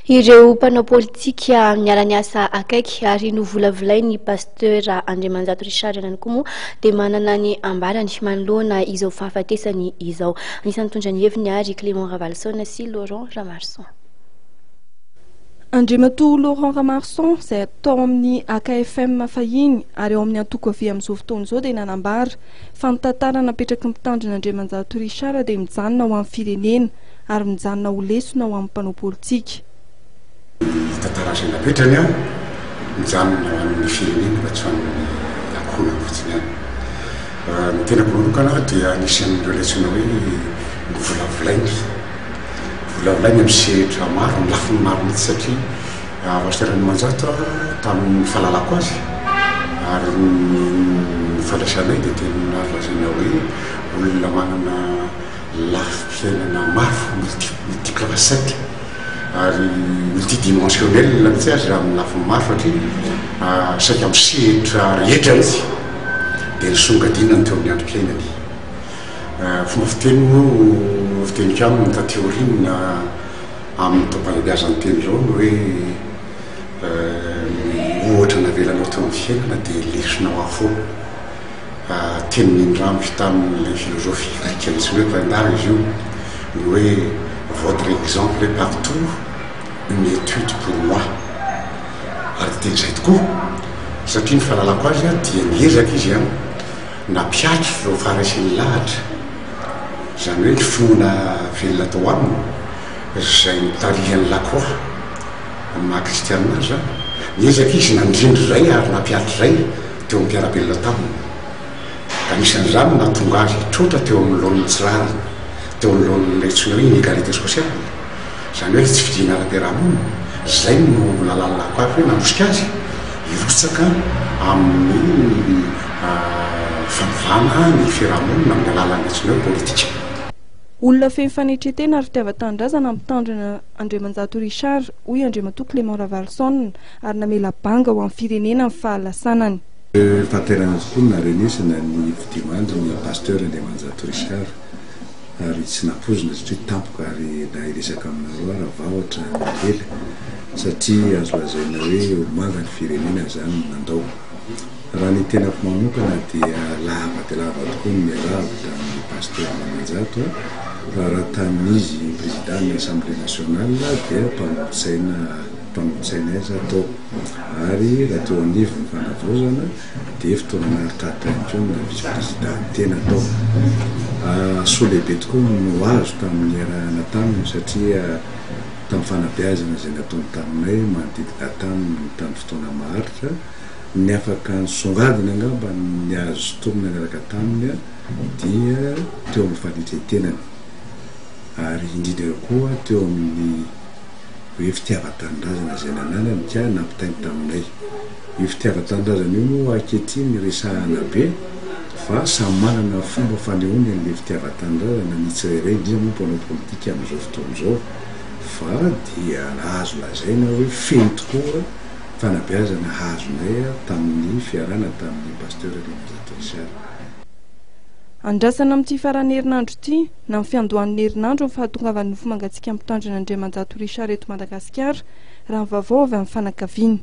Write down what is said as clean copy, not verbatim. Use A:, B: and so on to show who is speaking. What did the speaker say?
A: Ireo mpanao politika niara-niasa akaiky ary novolavolain'ny Pasteur Andriamanjato Richard ihany koa moa dia manana ny ambarany manoloana izao fahafatesany izao. Anisan'ny nitondra ny heviny ary Clément Ravaloson sy Laurent Ramarson.
B: Andriamatoa Laurent Ramarson, izay tao amin'ny AKFM fahiny ary ao amin'ny antoko avia amin'izao fotoana izao dia nanambara fa ny tantara napetraky ny mpitandrina Andriamanjato Richard dia mijanona ho an'ny firenena ary mijanona ho lesona ho amin'ny mpanao politika.
C: Ny tantara izay napetrany an, mijanona ho an'ny firenena fa tsy ho an'ny ankohonany fotsiny ihany. Ny tenako manokana dia anisan'ireo ilay antsoina hoe novolavolainy, volavolainy amin'ny sehatra maro, amin'ny lafiny maro mihitsy satria Pasteur Randriamanjato tamin'ny fahalalako azy ary ny fandraisanay dia tena azo lazaina hoe olona manana lafim-piainana maro, multiple facette ary multidimensionnel mihitsy aza amin'ny lafiny maro satria saika amin'ny sehatra rehetra mihitsy dia nisongadinany teo amin'ny androm-piainany. Fomba fiteny moa fiteniko aminy taty aoriana amin'ny taom-panabeazan'ny teny izao ny hoe ny ohatra navelanao teo amin'ny fiainana dia lesona ho ahy foana. Teny nindramiko tamin'ilay filozofy grika antsoina hoe Pindar izy io, ny hoe votre exemple est partout une étude pour moi. Ary dia izay tokoa, satria ny fahalalako azy dia niezaka izy nampihatra ireo fahareseny lahatra, izany hoe ny finoana velona tao aminy, izay notarihan'i Lacroix, amin'ny maha kristianina azy izany. Niezaka izy nandrindra izay ary nampihatra izay teo amin'ny mpiara-belona taminy. Anisan'izany ny nahatonga azy hitroatra teo amin'ny laoniny tsy rariny, teo anoloan'ilay antsoina hoe inégalité sociale, izany hoe ilay tsy fidinana ara-piarahamonina. Izay no nalalako ahy hoe nanosika azy hirotsaka amin'ny fanovana ny fiarahamonina amin'ny alalan'ny antsoina hoe politika.
B: Olona feno fanetren-tena ary fitiavan-tanindrazana ny mpitandrina Andriamanjato Richard, hoy Andriamatoa Clément Ravalison, ary namela banga ho an'ny firenena ny fahalasanany.
D: Fahatairana tokoa ny naharenesana ny fodimandry ny Pasteur Andriamanjato Richard ary tsy nampoizina satria tampoka ary na hiresaka aminareo aho raha vahotra ny lela satria azo lazaina hoe olo-manga ny firenena izany no nandao. Raha ny tenako manokana dia lava dia lava tokoa ny niarahako tamin'ny Pasteur Andriamanjato fa raha tamin'izy Président ny Assemblée Nationale dia mpanolotsaina mpanolotsaina aiza tao ary raha teo anivon'ny fanavaozana dia fotoana nahatratra ihany koa ny naha vice président ny tena tao. Soa lehibe tokoa no azo tamin'ny niarahana taminy satria tamin'ny fanabeazana izay nataony taminay manodidina taminy tamin'ny fotoana maharitra ny afaka nisongadina angamba ny azo sintomina niaraka taminy dia teo amin'ny fanetren-tenany ary indrindra koa teo amin'ny hoe fitiavan-tanindrazana izay nananany ka nampitainy taminay. Io fitiavan-tanindrazana io moa ankehitriny resahana be fa samy manana ny fomba fanehoany an'ilay fitiavan-tanindrazana ny tsirairay indrindra moa mpanao politika amin'izao fotoana izao fa dia azo lazaina hoe feno tokoa fanabeazana azonay tamin'ny fiarahana tamin'ny Pasteur Andriamanjato Richard.
B: Andrasana amin'ity faran'ny herinandro ity na amin'ny fiandohan'ny herinandro ny fahatongavan'ny nofo mangatsiaka mpitandrina Andriamanjato Richard eto Madagasikara, raha ny vaovao avy amin'ny fanakaviany.